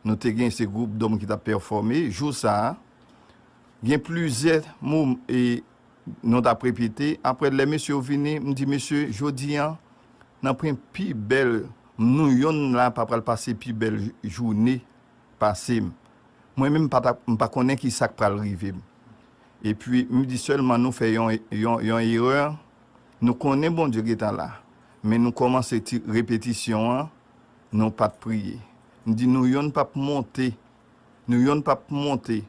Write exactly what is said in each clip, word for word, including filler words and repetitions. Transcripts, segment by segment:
Nou te gen se gwoup dòm ki t ap pèfòme. Jou sa a, gen plizyè mo e nou t ap repete. Apre, lè mesye yo vini, m di, "Mesye, jodi a, n ap pran pi bèl, nou yonn la pa pral pase pi bèl jounen pase m." Mwen menm, m pa t ap, m pa konnen ki sa k pral rive m. Epi, m di sèlman nou fè yon, yon, yon erè, nou konnen Bondye gentan la, men nou kòmanse ti repetisyon an, nou pa t priye. M di nou yonn p ap monte, nou yonn p ap monte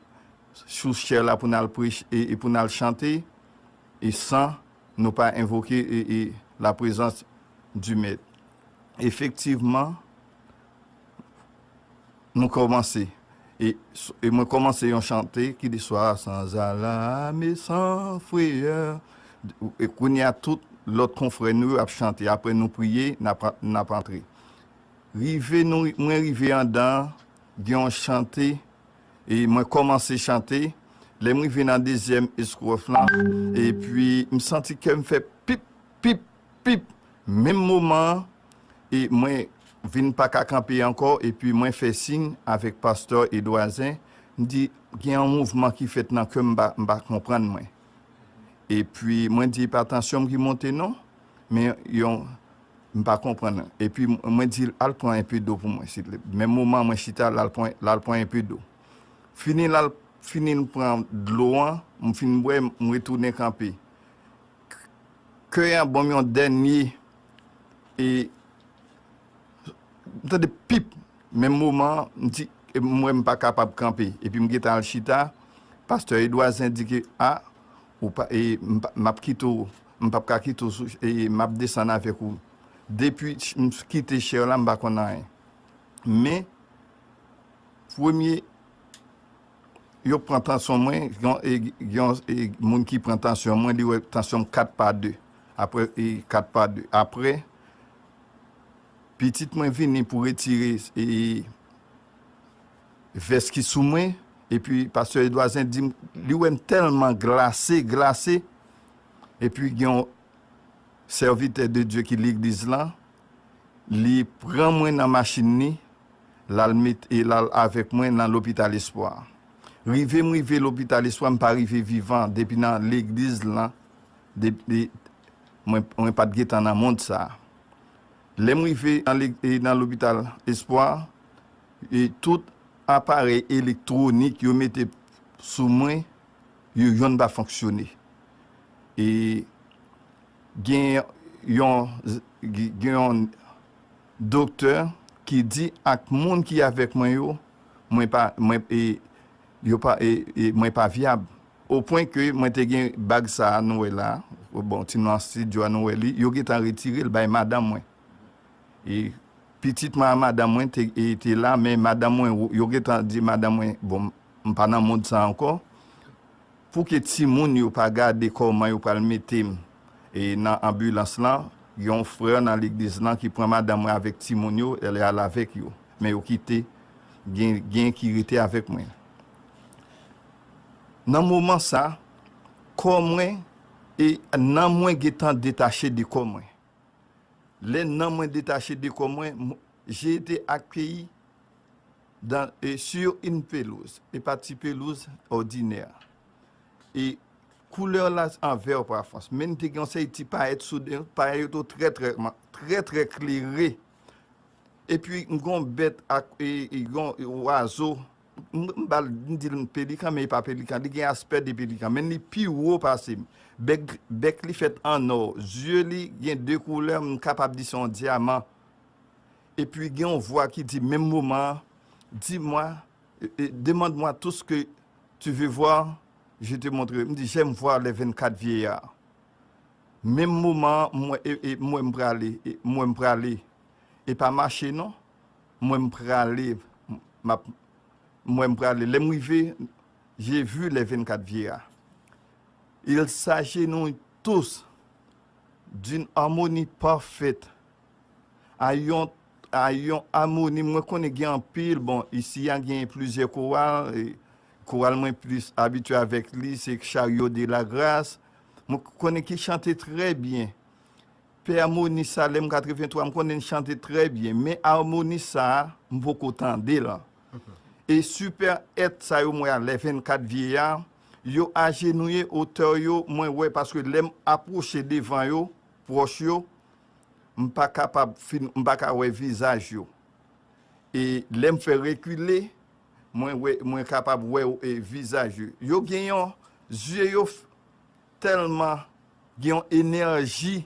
sou chè la pou n al preche e, e pou n al chante, e san nou pa envoke e, e la prezans di Mèt. Efektivman, nou kòmanse. E, e mwen kòmanse yon chante ki di, "Soir sans alarme, sans frayeur." E kounye a, tout lòt konfrè nou yo ap chante. Apre nou priye, n ap, n ap antre. Rive, nou, mwen rive andan, gen yon chante, e mwen kòmanse chante. Lè m rive nan dezyèm estwòf lan, epi m santi kè m fè pip, pip, pip. Menm moman an, e mwen vin pa ka kanpe ankò, epi mwen fè siy avèk pastè Edwazen, m di, "Gen yon mouvman ki fèt nan kè m, m pa, m pa konprann mwen." Epi mwen di, "E pa tansyon m ki monte non, men yon, m pa konprann." Epi mwen di l, "Al pran enpe dlo pou mwen, silvouplè." Menm moman mwen chita, l al pran, l al pran enpe dlo. Fini l al, fini l pran dlo an, m fin bwè, m retounen kanpe. Kè a ban m yon dènye, e m tande pip. Menm moman an, m di, e m wè m pa kapab kanpe. Epi m gentan al chita. Pastè Edwazen di ke, "A, ou pa, e, m pa, m ap kite w, m p ap ka kite w sou, e, m ap desann avèk ou." Depi ch-, m kite chè la, m pa konn anyen. Men, premye, yo pran tansyon mwen, gen, e, gen, e, moun ki pran tansyon mwen, li wè tansyon m kat pa de. Apre, e, kat pa de. Apre, pitit mwen vini pou retire, e, vès ki sou mwen, epi pastè Edwazen di m, li wè m tèlman glase, glase, epi gen yon sèvitè de Dye ki legliz lan, li pran mwen nan machin li, l al met, e l al avèk mwen nan lopital Espwa. Rive m rive lopital Espwa, m pa rive vivan depi nan legliz lan, depi, mwen, mwen pa t gentan nan mond sa a. Lè m rive nan le-, e nan lopital Espwa, e tout aparèy elektwonik yo mete sou mwen, yo yonn pa fonksyone. E gen yon, gen yon doktè ki di ak moun ki avèk mwen yo, mwen pa, mwen, e, yo pa, e, e, mwen pa vyab. O pwen ke mwen te gen bag sa a nou wè la, bon, ti nou an estidyo a nou wè li, yo gentan retire l bay madanm mwen. E pitit mwen a madanm mwen te, e, te la, men madanm mwen, yo gentan di madanm mwen, bon, m pa nan mond sa ankò. Pou ke timoun yo pa gade kòman yo pral mete m, e, nan anbilans lan, gen yon frè nan legliz lan ki pran madanm mwen avèk timoun yo, e l al avèk yo. Men yo kite, gen, gen ki rete avèk mwen. Nan moman sa, kò mwen e nanm mwen gentan detache de kò mwen. Lè nanm mwen detache de kò mwen, m-, j'ai été accueilli dans, e, sur une pelouse, e pa ti pelouz òdinè. E koulè la an vè pa frans, men te gen yon seri ti payèt sou de, payèt yo trè, trè, trè, trè klere. Epi m gon bèt ak, e, e, gon wazo. M, m ba l, m di l pelikan, men e pa pelikan. Li gen aspè de pelikan, men li pi wo pase m. Bèk, bèk li fèt an nò. Zye li gen de koulè, m kapab di se yon dyaman. Epi gen yon vwa ki di menm moman an, "Dis-moi, e, e, demande-moi tout ce que tu veux voir, je te montrerai." M di, "J'aime voir les vingt-quatre vieillards." Menm moman an, m wè, e, e, m wè m prale, e, m wè m prale. E pa mache non, m wè m prale, m ap, m wè m prale. Lè m rive, j'ai vu les vingt-quatre vieillards. Ils s'agenouillent tous d'une harmonie parfaite. A yon, a yon amoni, mwen konnen gen anpil, bon, isi a gen plizyè koral, e, koral mwen plis abitye avèk li, se Chariot de la Grâce. Mwen konnen ki chante trè byen. Pè amoni sa, lè m katrevenntwa, m konnen l chante trè byen, men amoni sa a, m poko tande l. E sipè èt sa yo m wè a, lè vennkat vye a, yo ajenouye, otè yo, mwen wè, paske lè m apwoche devan yo, pwòch yo, m pa kapab fin, m pa ka wè vizaj yo. E lè m fè rekile, mwen wè, mwen kapab wè, e, vizaj yo. Yo gen yon, zye yo f-, tèlman gen yon enèji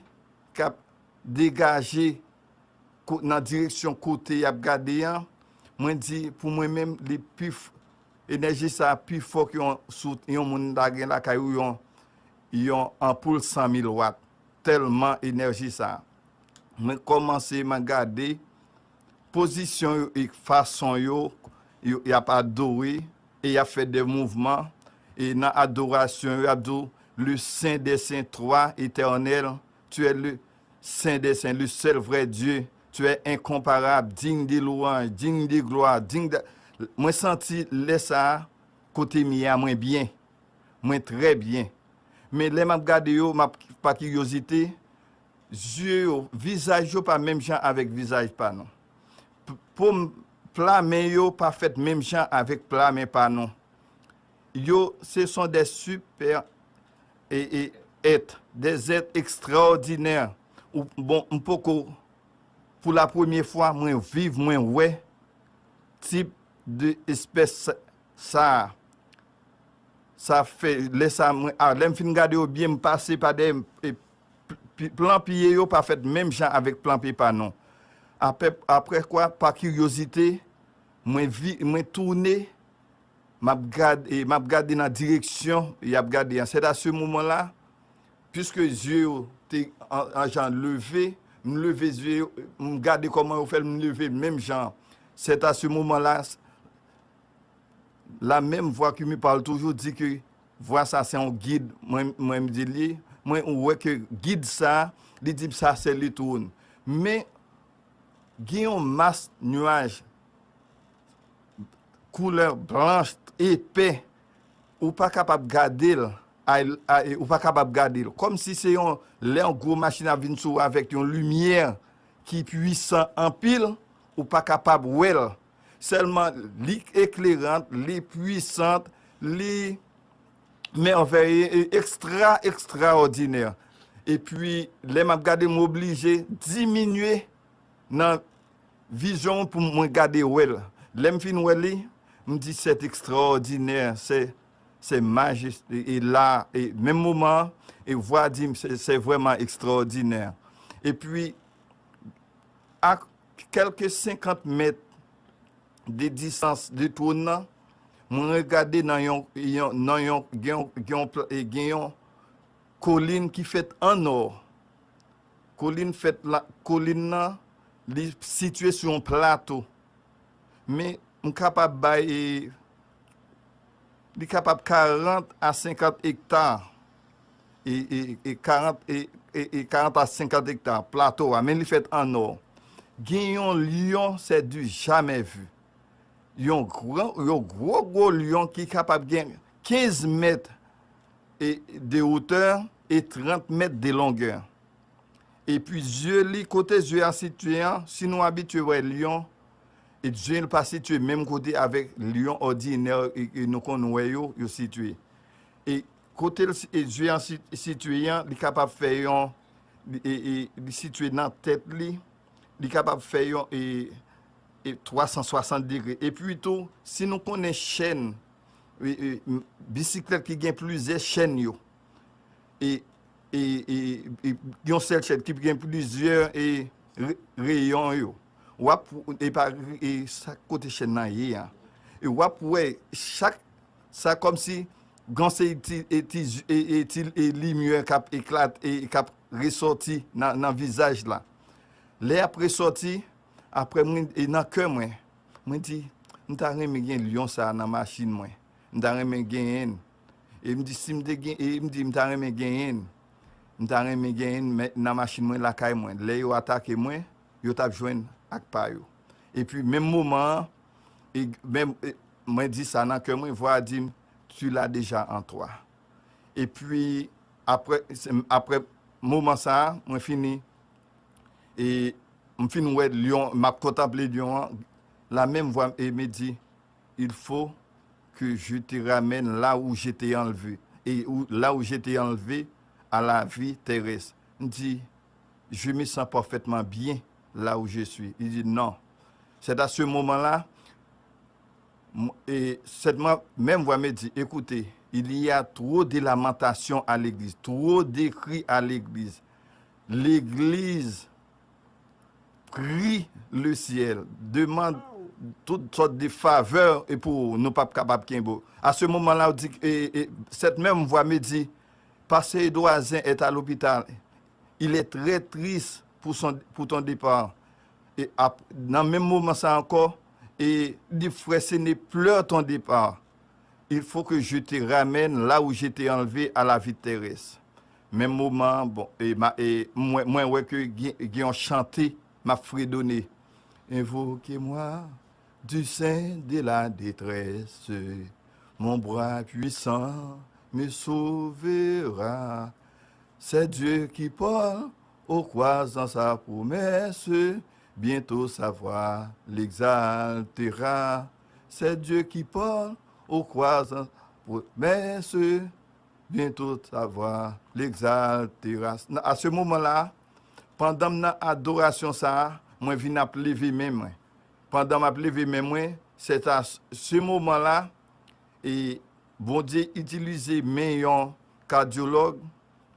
k ap degaje ko-, nan direksyon kote y ap gade an. Mwen di, pou mwen menm, li pi f-, enèji sa a pi fò ke yon, sou yon moun ta gen lakay ou yon, yon anpoul san mil wat. Tèlman enèji sa a. Mwen kòmanse, mwen gade pozisyon yo e fason yo, yo, y ap adore e y ap fè de mouvman. E nan adorasyon yo, y ap di w, le Saint des Saints, toi, éternel, tu es le Saint des Saints, le seul vrai Dieu, tu es incomparable, digne de louange, digne de gloire, digne de... Mwen santi lè sa a, kote m ye a, mwen byen. Mwen trè byen. Men lè m ap gade yo, m ap, pa kiryozite, zye yo, vizaj yo pa menm jan avèk vizaj pa nou. P-, po m, pla men yo pa fèt menm jan avèk pla men pa nou. Yo, ce sont des super, e, e, êtres, des êtres extraordinaires. Ou, bon, m poko, pou la premye fwa, mwen viv, mwen wè tip de espès sa a. Sa fè, lè sa, mwen, a, lè m fin gade yo byen, m pase pa dèyè, e, pl-, pl-, plan pye yo pa fèt menm jan avèk plan pye pa nou. Apre, apre kwa, pa kiryozite, mwen vi-, mwen tounen, m ap gad-, e, m ap gade nan direksyon y ap gade an. C'est à ce moment-là, puiske zye yo te an, an jan leve, m leve zye yo, m gade kòman yo fè l, m leve menm jan. C'est à ce moment-là, la même voix qui me parle toujours dit que voix sa se yon gid, mwen, mwen m di li, mwen ou wè ke gid sa, li di m sa se le trône. Men, gen yon mas nyaj koulè blanch, epè, ou pa kapab gade l, a, a, ou pa kapab gade l. Kòmsi se yon, lè yon gwo machin ap vin sou ou avèk yon limyè ki pwisan anpil, ou pa kapab wè l. Sèlman, li ekleran, li pwisan, li mèvèye, e ekstra, ekstraòdinè. Epi, lè m ap gade, m oblije diminye nan vizyon pou mwen gade wè l. Lè m fin wè li, m di, c'est extraordinaire, c'est, c'est majesté, e la, e menm moman an, e vwa di m, c'est, c'est vraiment extraordinaire. Epi, a kèlke senkant mèt de distans de twòn nan, mwen regade nan yon, yon, nan yon, gen yon, gen yon pla-, e gen yon kolin ki fèt an nò. Kolin fèt la, kolin nan, li sitiye sou yon plato. Men, m kapab bay, e, li kapab karant a senkant ekta. E, e, e karant, e, e, e karant a senkant ekta, plato a, men li fèt an nò. Gen yon lyon, c'est du jamais vu. Yon gran, yon gwo, gwo lyon ki kapab gen kenz mèt e de wotè e trant mèt de longè. Epi zye li, kote zye a sitiye an, si nou abitye wè lyon, e zye l pa sitiye menm kote avèk lyon òdinè e, e nou konn wè yo, yo sitiye. E kote l si-, e zye a si-, sitiye an, li kapab fè yon, li, e, e, li sitiye nan tèt li, li kapab fè yon, e, e twa san swasant degre. Epi tou, si nou konnen chèn, e, e, m-, bisiklèt ki gen plizyè chèn yo, e, e, e, e yon sèl chèn ki gen plizyè, e, re-, reyon yo, w ap, e pa, e sa kote chèn nan ye a, e w ap wè chak, sa kòmsi gen se ti, e ti, e, e ti, e limyè k ap eklate, e k ap resòti nan, nan vizaj la. Lè y ap resòti, apre mwen, e nan kè mwen, mwen di, m ta renmen gen lyon sa a nan machin mwen. M ta renmen genyen l. E m di, si m te gen, e m di, m ta renmen genyen l. M ta renmen genyen l, men nan machin mwen, lakay mwen. Lè yo atake mwen, yo t ap jwenn ak pa yo. Epi, menm moman an, e, menm, e, mwen di sa nan kè mwen, vwa a di m, tu l'as déjà en toi. Epi, apre, se, apre moman sa a, mwen fini, e m fin wè lyon, m ap kontanple lyon an, la menm vwa, e m di, il faut que je te ramène là où je t'ai enlevé, et où, là où je t'ai enlevé à la vie terrestre. M di, je me sens parfaitement bien là où je suis. Il dit, non. C'est à ce moment-là, m- et cette ma- même voix me dit, écoutez, il y a trop de lamentations à l'église, trop de cris à l'église. L'église prie le ciel, demande toutes sortes de faveurs et pour nou p ap kapab kenbe. À ce moment-là, ou di, et, et cette même voix me dit, Pasteur Edouard Zen est à l'hôpital. Il est très triste pour son, pour ton départ. Et ap- nan menm moman sa ankò, e di, frè Sene, pleure ton départ. Il faut que je te ramène là où je t'ai enlevé à la vie terrestre. Menm moman, bon, e, ma, e mwen, mwen wè ke gen, gen yon chante m ap fredone. Invoquez-moi du sein de la détresse, mon bras puissant me sauvera. C'est Dieu qui parle au croisant sa promesse, bientôt sa voix l'exaltera. C'est Dieu qui parle au croisant sa promesse, bientôt sa voix l'exaltera. À ce moment-là, pandan m nan adorasyon sa a, mwen vin ap leve men mwen. Pandan m ap leve men mwen, c'est à ce moment-là, e Bondye itilize men yon kadyològ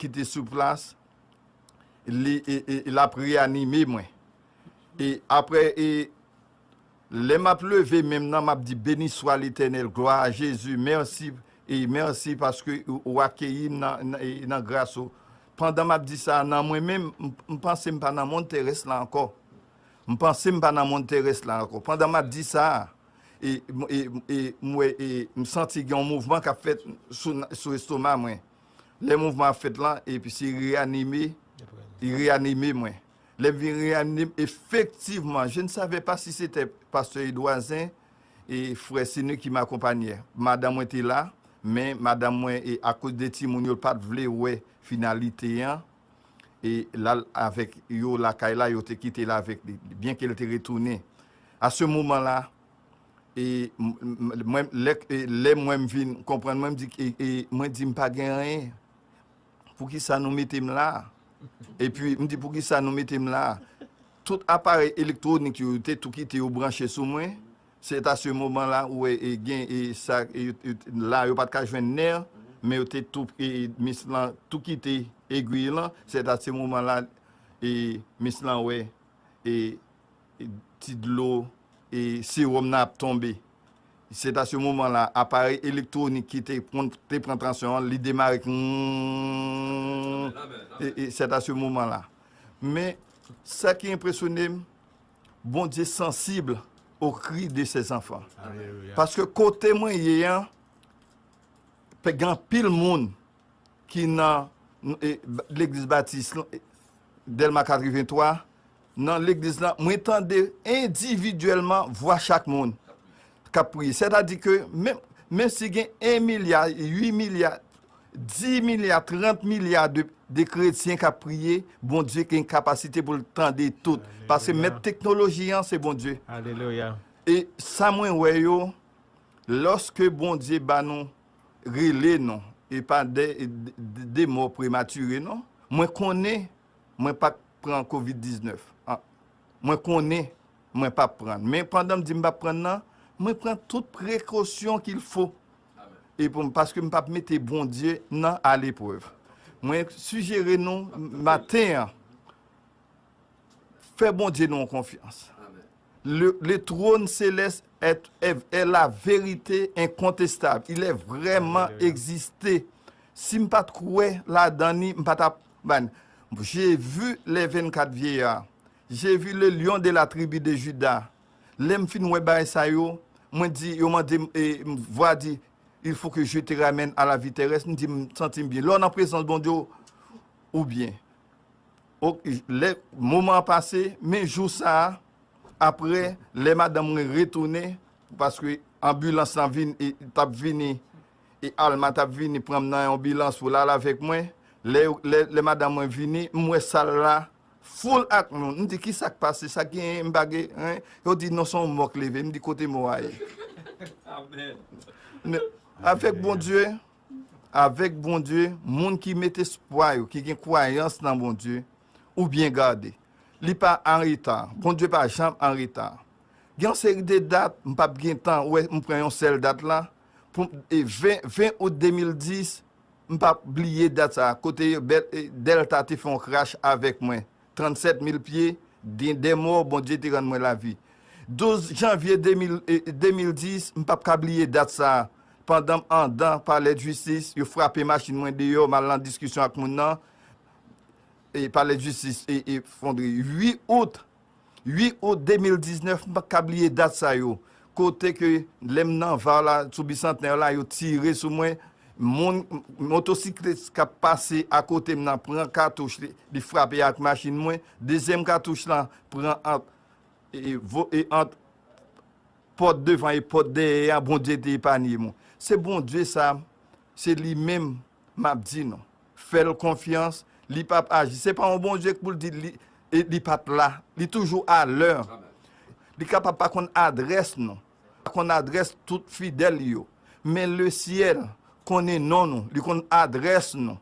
ki te sou plas, li, e, e, l ap reyanime mwen. E apre, e lè m ap leve men m nan, m ap di, Béni soit l'Éternel, gloire à Jésus, mèsi, e mèsi paske ou, ou akeyi m nan, nan, e nan gras ou. Pandan m ap di sa, nan mwen menm, m, m panse m pa nan mond terès la ankò. M panse m pa nan mond terès la ankò. Pandan m ap di sa, e, e, e, m wè, e, m santi gen yon mouvman k ap fèt sou, sou estoma mwen. Lè mouvman ap fèt lan, epi se reyanime, li reyanime mwen. Lè m vin reyanime, efektivman, je ne savais pas si c'était Pasteur Edouard Zen e frè Sene ki m akonpanye. Madanm mwen te la, men madanm mwen, e akoz de timoun yo, l pa t vle wè finalite an, e l al avèk yo lakay la, yo te kite l avèk li, byen ke l te retounen. À ce moment-là, e m- m- mwen, lè, e lè mwen m vin konprann, mwen m di, e, e mwen di, m pa gen anyen. Poukisa nou mete m la? Epi m di, poukisa nou mete m la? Tout aparèy elektwonik yo, yo te tou kite yo branche sou mwen. C'est à ce moment-là, ou wè, e gen, e sa, e, e, la, yo pa t ka jwenn nè, men yo te tou, e, mis lan tou kite egwi lan. C'est à ce moment-là, e mis lan wè, e, e ti dlo, e sewòm nan ap tonbe. C'est à ce moment-là, aparèy elektwonik ki te pran, te pran tansyon an, li demare. Mm, e, e c'est à ce moment-là. Men, sa ki enpresyone m, Bondye sansib au cri de ses enfants. Alelouya. Paske kote mwen ye an, pe gen anpil moun ki nan, e, legliz batis lan, e, Dèlma katrevenntwa, nan legliz lan, mwen tande endividyèlman vwa chak moun k ap priye. Sètadi ke menm, menm si gen en milya, uit milya, dis milya, trant milya de, de kretyen k ap priye, Bondye gen kapasite pou l tande tout. Paske mèt teknoloji an, se Bondye. Alelouya. E sa mwen wè yo, lòske Bondye ba nou, rele nou, e pa de, de, de mò prematire, non. Mwen konnen mwen p ap pran kovid diznèf. A, mwen konnen mwen p ap pran l. Men pandan m di m p ap pran l nan, mwen pran tout prekosyon qu'il faut. E pou m, paske m p ap mete Bondye nan aleprèv. Mwen sijere nou maten an, fè Bondye nou yon konfyans. Le, le trône céleste est, est, est la vérité incontestable. Il est vraiment existé. Si m pa t kwè ladan ni, m pa t ap, ban, j'ai vu les vingt-quatre vieillards. J'ai vu le lion de la tribu de Juda. Lè m fin wè bagay sa yo, mwen di, yo mande m, e, m vwa di, il faut que je te ramène à la vie terrestre. M di, m santi m byen. Lè w nan prezans Bondye, ou byen. O, lè moman an pase, men jou sa a, apre, lè madanm mwen retounen, paske anbilans lan vin, e, t ap vini, e Alma t ap vini pran m nan yon anbilans pou l al avèk mwen. Lè, lè, lè madanm mwen vini, m wè sal la foul ak moun. M di, "Ki sa k pase? Sa k genyen?" M pa gen, en. Yo di, "Non, se yon mò k leve." M di, "Kote mò a ye?" Avèk Bondye, avèk Bondye, moun ki met espwa yo, ki gen kwayans nan Bondye, ou byen gade. Li pa an reta. Bondye pa janm an reta. Gen yon seri de dat, m p ap gen tan, wè, m pran yon sèl dat la. Pou, e ven, ven out de mil dis, m p ap bliye dat sa a, kote Bèl-, e, Dèlta te fè yon krach avèk mwen. Trannsèt mil pye, gen de mò, Bondye te rann mwen lavi. Douz janvye de mil, e, de mil dis, m p ap ka bliye dat sa a. Pandan m anndan palè jistis, yo frape machin mwen deyò, m al nan diskisyon ak moun nan. E palè jistis e, efondre. Uit out, uit out de mil diznèf, m pa ka bliye dat sa yo. Kote ke lè m nan Va la, sou Bisantnè la, yo tire sou mwen. Moun, motosiklèt k ap pase akote m nan pran katouch, li, li frape ak machin mwen. Dezyèm katouch la pran ant, e, vo-, e, ant pòt devan e pòt dèyè a, Bondye te epanye m. Se Bondye sa, se li menm m ap di nou. Fè l konfyans, li p ap aji. Se pa yon Bondye k pou l di li, e li pa t la. Li toujou alè. Li kapab pa konn adrès nou, pa konn adrès tout fidèl li yo. Men lesyèl konnen non nou, li konn adrès nou.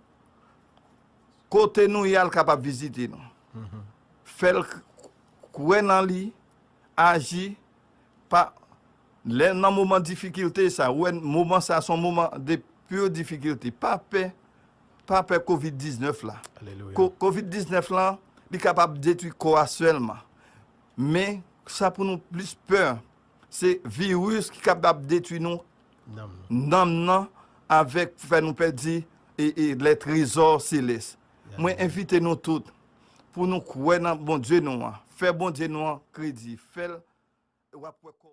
Kote nou ye a, l kapab vizite nou. Fè l k-, kwè nan li, aji, pa, lè nan moman difikilte sa, ou wè moman sa se yon moman de pure difikilte. Pa pè, pa pè kovid diznèf la. Alelouya. Ko-, kovid diznèf la, li kapab detwi kò a sèlman. Men, sa pou nou plis pè, se viris ki kapab detwi nou, nanm nan, avèk fè nou pèdi, e, e, lè trezò selès. Mwen envite nou tout pou nou kwè nan Bondye nou an. Fè Bondye nou an kredi. Fè l, w ap wè kòman